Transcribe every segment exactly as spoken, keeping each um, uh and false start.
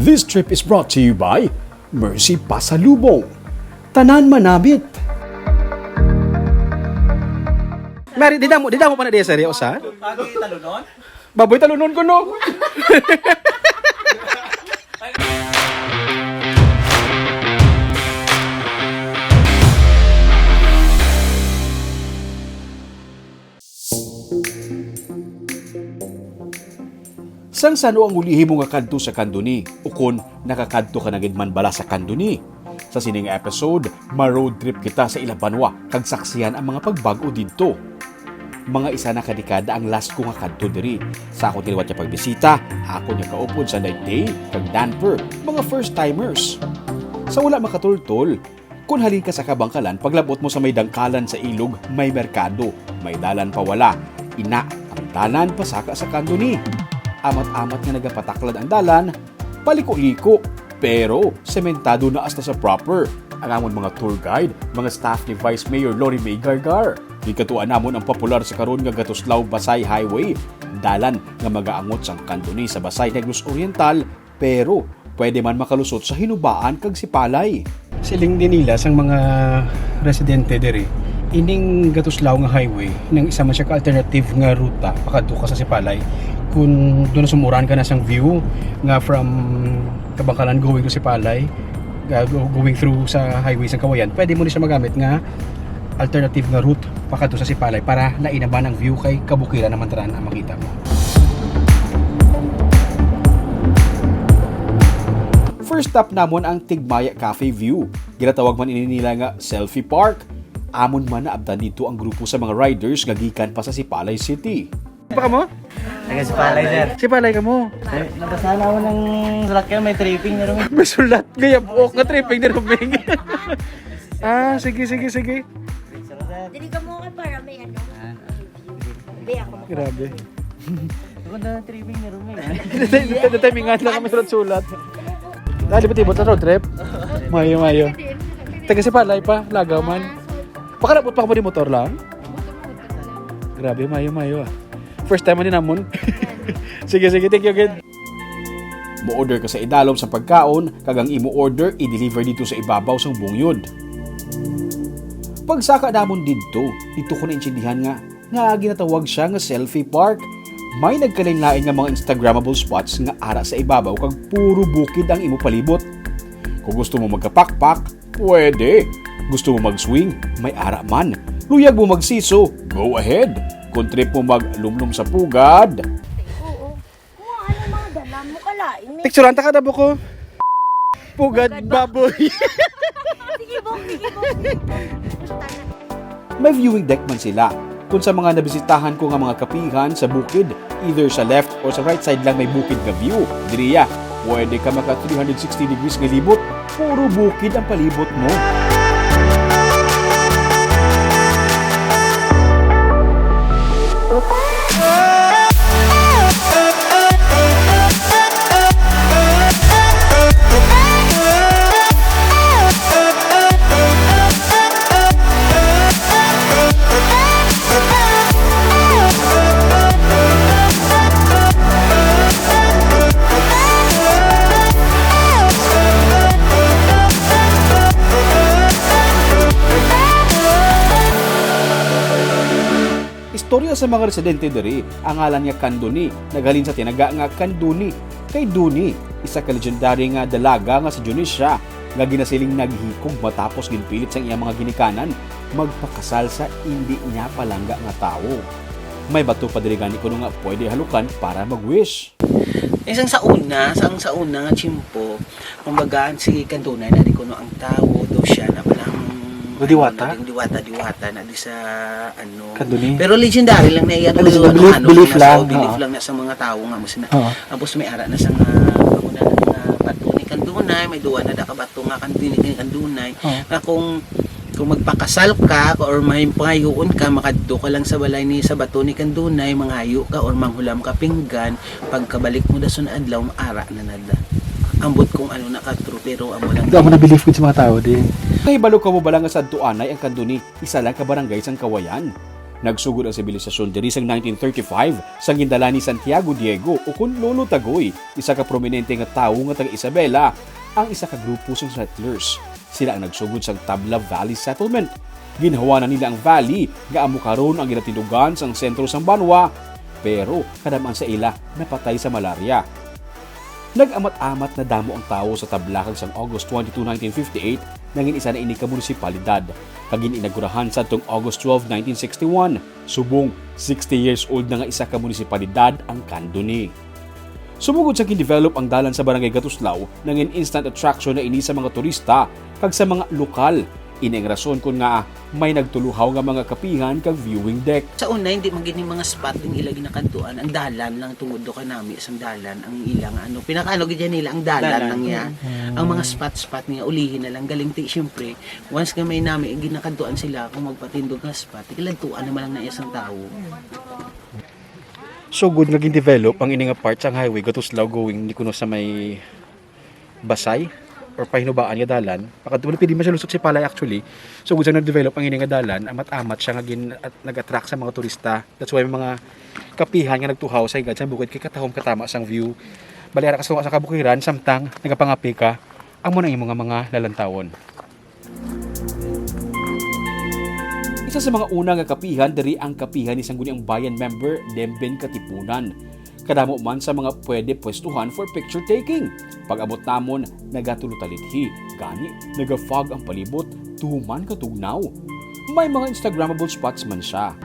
This trip is brought to you by Mercy Pasalubong. Tanan manamit. Mari, di damo, di damo pa na diya sa Rio, sa? Baboy talunon? Baboy talunon ko, no? Sang san-o ang ulihi mo nga kadto sa Candoni? Ukon nakakadto ka na gid man bala sa Candoni? Sa sini nga episode, ma-road trip kita sa ilang banwa kag saksihan ang mga pagbag-o didto. Mga isa na ka dekada ang last ko nga kadto diri. Sa akon liwat nga pagbisita, akon nga kaupod Sanday Day kag Danper, mga first timers. Sa wala makatultol, kon halin ka sa Kabangkalan, paglabot mo sa may dangkalan sa ilog, may merkado, may dalan pa wala. Ina, ang dalan pasaka sa Candoni. Amat-amat nga nagapataklad ang dalan, paliko-liko, pero sementado na hasta sa proper. Ang amon mga tour guide, mga staff ni Vice Mayor Lori May Gargar. Gikatuan namon ang popular sa karon nga Gatuslao Basay Highway, dalan nga magaangot sang Candoni sa Basay, Negros Oriental, pero pwede man makalusot sa Hinubaan kag Sipalay. Siling din nila sang mga residente diri, ining Gatuslao nga highway nang isa man siya ka alternative nga ruta pakadto ka sa Sipalay. Kung doon sumurahan ka na sang view nga from Kabangkalan going to Sipalay, uh, go- going through sa highway sa Kawayan, pwede mo ni siya magamit nga alternative nga route pakadto sa Sipalay para lain naman ang view kay kabukiran naman tanan ang makita mo. First stop namon ang Tigmaya Cafe View. Ginatawag man ini nila nga Selfie Park. Amon man naabtan dito ang grupo sa mga riders nga gikan pa sa Sipalay City. Pa kamo? Taga Sipalay, sir. Sipalay kamo? Eh, nabasa na ako ng sulat kayo, may tripping na rin. May sulat kaya buok nga tripping ni Rubing. Ah, sige, sige, sige. Dili ka mo kay para may ano. Be, ako. Grabe. Ako na tripping ni Rubing. Dito, dito, timingan lang kami sulat-sulat. Dali ba tibot na road trip? Mayo, mayo. Taga Sipalay pa, lagaw man. Pakarabot pa kamo di motor lang? Grabe, mayo, mayo, ah. First time man din namon. Sige, sige, thank you again. Mo-order ka sa idalom sa pagkaon, kag ang imo order i-deliver dito sa ibabaw sang bungayod. Pagsaka namon didto, dito ko naintindihan nga, nga ginatawag siya nga selfie park. May nagkalain-lain nga mga Instagrammable spots nga ara sa ibabaw kag puro bukid ang imo palibot. Kung gusto mo magkapakpak, pwede. Gusto mo mag-swing, may ara man. Luyag mo magsiso, go ahead. Kung trip mo maglumlom sa pugad, Oo. Kung ano mga dala mo, kalain, eh. Picturean ta ka na, buko. Pugad Pugad ba- baboy. Sige, Bong, sige, Bong. Basta na. May viewing deck man sila. Kung sa mga nabisitahan ko nga mga kapihan sa bukid, either sa left or sa right side lang may bukid nga view. Diriya, pwede ka maka three hundred sixty degrees nga libot. Puro bukid ang palibot mo. Istorya sa mga residente diri, ang ngalan nga Candoni naghalin sa tinaga nga Canduni. Kay Duni, isa ka legendary nga dalaga nga si Dionisia, nga ginasiling naghikog matapos ginpilit sang iyang mga ginikanan magpakasal sa indi niya palangga nga tawo. May bato pa diri gani kuno nga pwede halukan para mag-wish. Isang sa una, sang sa una nga tiyempo, kumbaga, si Candunay na di kuno ang tawo, daw siya na palang, Diwata? Ano, diwata, diwata na di sa, ano. Candunay? Pero legendary lang na yan. Ano, Belief, ano, belief, ano, belief ano, lang, so, belief oo. lang na sa mga tawo nga mo sina-, Oo. Tapos may ara na sa mga, ako na, mga bato ni Candunay, may duwa na da ka bato nga Candunay, Candunay. Oo. Na kung, kung magpakasal ka, or may pangayoon ka, makadto ka lang sa balay ni, sa bato ni Candunay, manghayo ka, or manghulam ka pinggan, pagkabalik mo dason adlaw, maara na nada. Ambot kung ano na ka true, pero amo lang. Di, amo na belief gud sa mga tao, di. Kahibalo ka mo bala nga sadto anay ang Candoni, isa lang ka barangay sang Kawayan? Nagsugod ang sibilisasyon diri sang nineteen thirty-five, sa gindala ni Santiago Diego, ukon Lolo Tagoy, isa ka prominente nga tawo nga taga Isabela, ang isa ka grupo sang settlers. Sila ang nagsugod sang Tabla Valley Settlement. Ginhawanan nila ang valley nga amo karon ang ginatindugan sang sentro sang banwa, pero kadam-an sa ila napatay sa malaria. Nag-amat-amat na damo ang tawo sa Tabla kag sang August twenty-two, nineteen fifty-eight, nangin isa na ini ka munisipalidad, kag gin-inaugurahan sadtong August twelve, nineteen sixty-one. Subong sixty years old na nga isa ka munisipalidad ang Candoni. Sumugod sa gin-develop ang dalan sa Barangay Gatuslaw, nangin instant attraction na ini sa mga turista kag sa mga lokal. Ini ang rason kon ngaa may nagtuluhaw nga mga kapihan kag viewing deck. Sa una, hindi man gid ni mga spot ang ila ginakadtuan. Ang dalan lang, tungod do kanami sang dalan ang ila nga ano. Pinakaano gid yan nila ang dalan Dalan. lang niya. Mm. Ang mga spot-spot niya, ulihi na lang. Galing ti, siyempre, once nga may nami, ginakadtuan sila kung magpatindog nga spot, ikiladtuan naman lang na isang tawo. Sugod nga gin-develop ang ini nga part sang highway Gatuslaw going ni kuno sa may Basay or pahinubaan nga dalan. Makadto, pwede man siya lusot si Palay actually. So, gud sa nag-develop ang ini nga dalan, amat-amat siya nga gin-, at, nag-attract sa mga turista. That's why may mga kapihan nga nagtuhaw sa higad sa bukid kay katahom katama sang view. Bali, ara ka sa, sa kabukiran, samtang nagapangape ka, amo na imo nga mga lalantawon. Isa sa mga una nga kapihan diri ang kapihan ni Sangguniang Bayan member Demben Katipunan. Kadamo man sa mga pwede pwestuhan for picture taking. Pag-abot namon, nagatulo ta lithi, gani naga-fog ang palibot, tuman katugnaw. May mga Instagrammable spots man siya.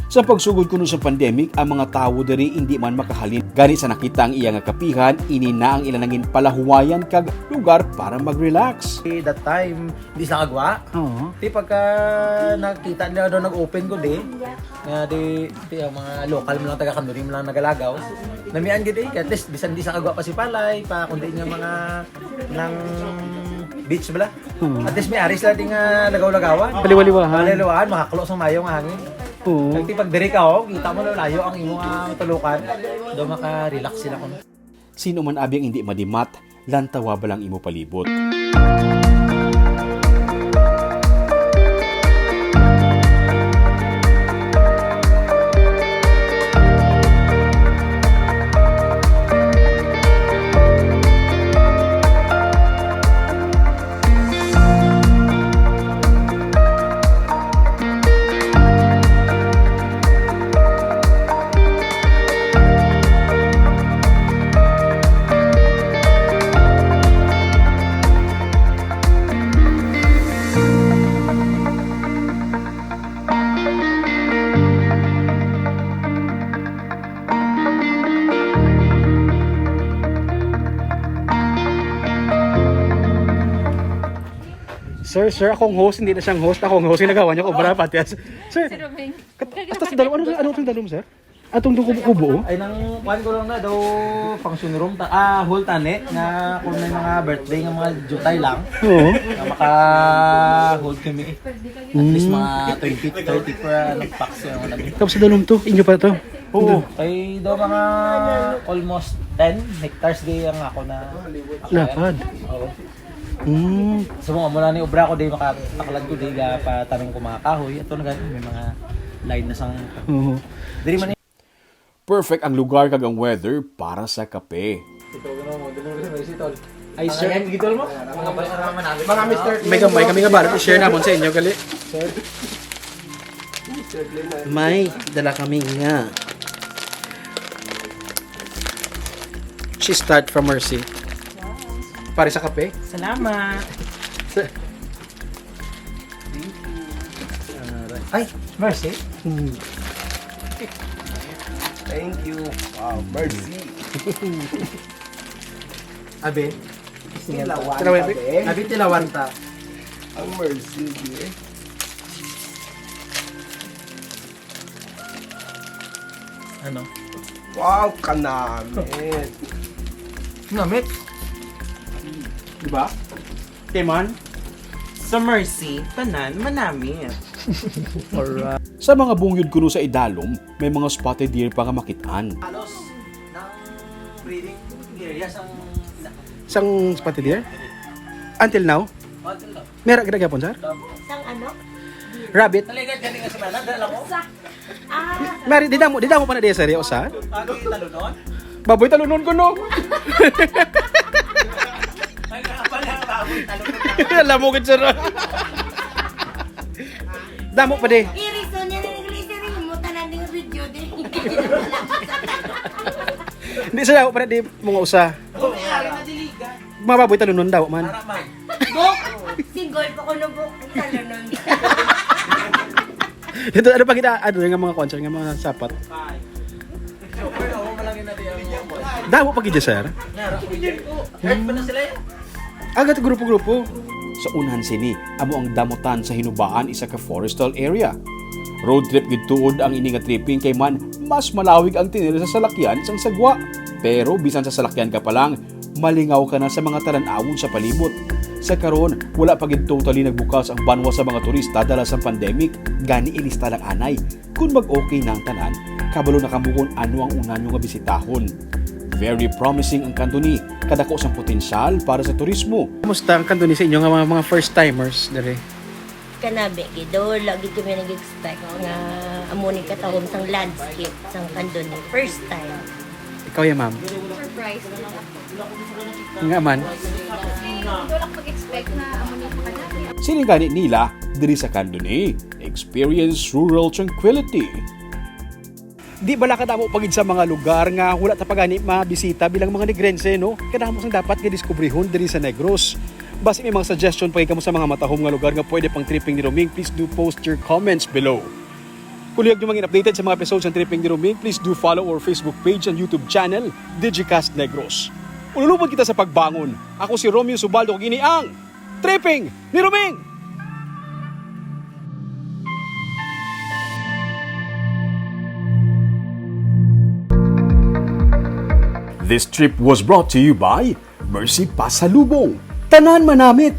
Sa pagsugod kuno sa pandemic, ang mga tawo diri indi man makahalin. Gani sa nakita ang iya nga kapihan, ini na ang ila nangin palahuwayan kag lugar para mag-relax. That time, di sa kagwa. Oo. Di pagka nakita nila daw nag-open ko di, nga di, di ang mga lokal mo lang taga Candoni mo lang nagalagaw. Namian gid eh, at least bisan di sa kagwa pa si Palay, pa kundi nga mga nang beach bala. Hmm. At least may ari sila di nga lagaw-lagawan. Paliwaliwahan. Paliwaliwahan, makaklo sa mayo nga hangin. Oo. Kag ti pag diri ka, oh, kita mo na layo ang imo nga tulukan. Do maka-relax sila kuno. Sino man abi ang indi madimat, lantawa ba lang imo palibot. Sir, sir, akong host, hindi na siyang host. Akong host, ginagawa niya ko, brad, pati as-, sir, Si Roming. Kat-, hasta sa dalom. Ano, ano itong dalom, sir? Atong kubo-kubo, oh. Ay, nang kuan ko lang na daw, function room, ta-, ah, hall tani, nga kung may mga birthday nga mga jutay lang, Oo. nga maka hold kami. At least Mm. mga twenty, thirty per, ano, pax yung ano. Tapos sa dalom to, inyo pa to? Oo. Ay, daw mga almost ten hectares di ang ako na Lapad. Oo. Mm. So, mo, muna ni obra ko, di makataklad ko, di ga patanim ko mga kahoy. Ito na gani, may mga line na sang Oo. Diri man. Perfect ang lugar kag ang weather para sa kape. Ito, ano mo, delivery mo, si Tol. Ay, sir. Ayan, gitol mo? Mga bas-, mga mister May gamay kami nga balot, i-share namon sa inyo, gali. May dala kami nga. She start from Mercy. Para sa kape? Salamat. Ay, Mercy. Hmm. Thank you. Wow, Mercy. Abi, tilawan Pero, ta, abi, be. Abi, tilawan ta. Ang Mercy, eh. Ano? Wow, kanamit. Namit? Diba? Kay man, sa Mercy, tanan manamit. Sa mga bungyo kuno sa idalom, may mga spotted deer pa nga makit-an. Halos ng breeding area sang Sang spotted deer? Until now? Hotel lang. Mera gid gapon, sir? Sang ano? Rabbit. Taligad gani nga semana, dala mo? Ah, Mari, di damo, di damo pa na diya, sir, usa? Ano yung talunon? Baboy talunon ko, no? Ay, kapal ang baboy, talunon na. Alam mo, gid, sir. Damo pa di. Irison niya rin, English rin, mo tanan yung video din. Hindi sa damo pa na di mga usa. Kung may ari na diligan, Mga baboy talunon daw man. para man. Bok! Single pa ko no, Bok. Ang talunon. Ito, ano pa kita, ano nga mga concert, nga mga sapat. Ay. Super na, ako malang yun natin ang mga Damo pa gid, sir. Nara ko yun. Earth pa na sila yan. Agad grupo-grupo. Sa unahan sini, amo ang damotan sa Hinubaan, isa ka forestal area. Road trip gid tuod ang ini nga tripping kay man mas malawig ang tinil sa salakyan sang sagwa. Pero bisan sa salakyan ka pa lang, malingaw ka na sa mga talan-awon sa palibot. Sa karon, wala pa gid totally nagbukas ang banwa sa mga turista dala sa pandemic, gani ilista lang anay. Kung mag-okay na ang tanan, kabalo na kamo kung ano ang una nyo nga bisitahon. Very promising ang Candoni, kadako sang potensyal para sa turismo. Kumusta ang Candoni sa inyo nga mga, mga first timers diri? Kanabi, gido, lagi kami nag-expect nga amo ni katahom sang landscape sang Candoni. First time. Ikaw ya, ma'am. Surprise. Nga man. Hindi ko lang mag-expect na amo ni kanabi. Siling gani nila, diri sa Candoni, experience rural tranquility. Di bala kadamo pa gid sa mga lugar nga wala ta pa gani mabisita bilang mga Negrense, no? Kadamo sang dapat nga diskubrihon diri sa Negros. Basi may mga suggestion pa gid kamo sa mga matahom nga lugar nga pwede pang tripping ni Roming, please do post your comments below. Kung lihog nyo mangin updated sa mga episodes ng Tripping ni Roming, please do follow our Facebook page and YouTube channel, Digicast Negros. Ululubod kita sa pagbangon. Ako si Romeo Subaldo, kag ini ang Tripping ni Roming! This trip was brought to you by Mercy Pasalubong. Tanan manamit!